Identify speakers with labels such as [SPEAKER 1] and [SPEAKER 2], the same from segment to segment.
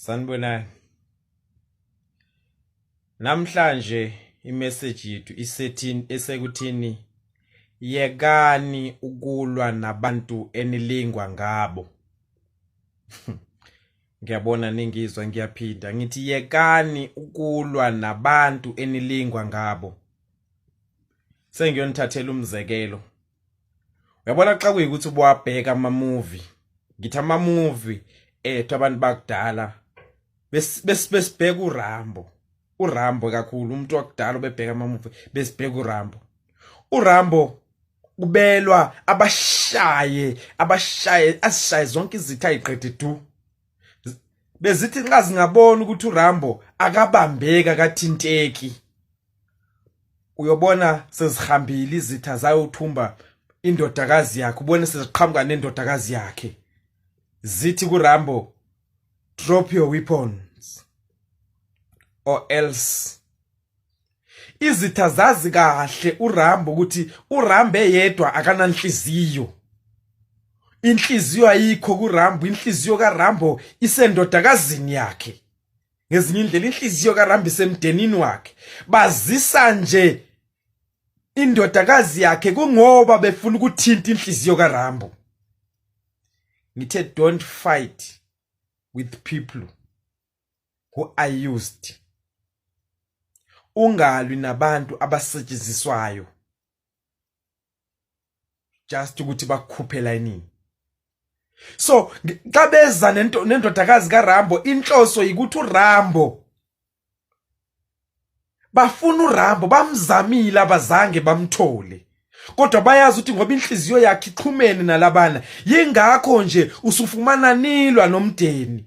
[SPEAKER 1] Sanibonani. Namhlanje imessage yethu isethini esekuthini yekani ukulwa nabantu enilingwa ngabo. Ngiyabona ningizwa ngiyaphinda ngithi yekani ukulwa nabantu enilingwa ngabo. Sengiyonithathela umzekelo. Uyabona xa kuyikuthi ubuwabheka ama movie, ngithi ama movie ethu abantu bakudala besibheka uRambo. uRambo kakhulu umuntu wakudala ubebheka ama movie besibheka uRambo. uRambo ubelwa abashaye abashaye asishaye zonke izitha ayiqede du. Bezithi nxa zingabona ukuthi uRambo akabambeki akathinteki. Uyobona sezihambile izitha zayothumba indodakazi yakhe, ubone seziqhamuka nendodakazi yakhe. Zithi kuRambo, drop your weapons or else. Izitha zazi kahle uRambo ukuthi uRambo eyedwa akananhliziyo. Inhliziyo ayikho kuRambo, inhliziyo kaRambo isendodakazini yakhe. Ngezinye indlela inhliziyo kaRambo isemdenini wakhe. Bazisa nje indodakazi yakhe kungoba befuna ukuthinta inhliziyo kaRambo. Ngithe don't fight with people who are used. Ungalwi nabantu abasetshenziswayo just ukuthi bakukhuphe layinini. So xa beza nento nendodakazi kaRambo, inhloso yikuthi uRambo bafuna uRambo, bamzamile abazange bamthole, kodwa bayazi ukuthi ngoba inhliziyo yakhe ixhumene nalabana, yingakho nje usufumana nilwa nomdeni.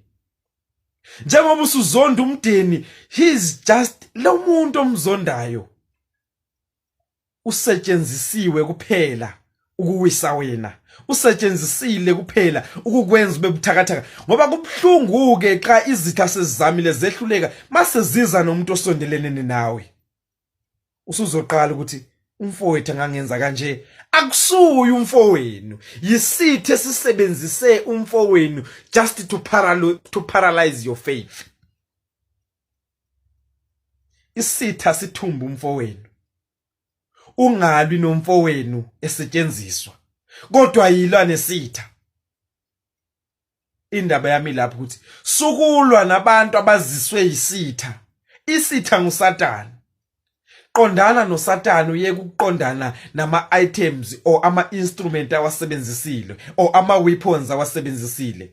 [SPEAKER 1] Njengoba usuzonda umdeni, he's just lo muntu omzondayo usetshenzisiwe kuphela ukuwisa wena, usetshenzisile kuphela ukukwenza ube buthakathaka. Ngoba kubuhlungu ke xa izitha sezizamile zehluleka, mase ziza nomuntu osondelene nawe, usuzoqala ukuthi umfowethu angangenza kanje. Akusuye umfowenu, yisithe esisebenzise umfowenu just to paralyze your faith. Isitha sithumba umfowenu. Ungalwi nomfowenu esetshenziswa, kodwa yilwa nesitha. Indaba yami lapho ukuthi sukulwa nabantu abaziswe yisitha. Isitha nguSatane. Qondana noSatane, uyeke ukuqondana nama items or ama instrument awasebenzisile or ama weapons awasebenzisile.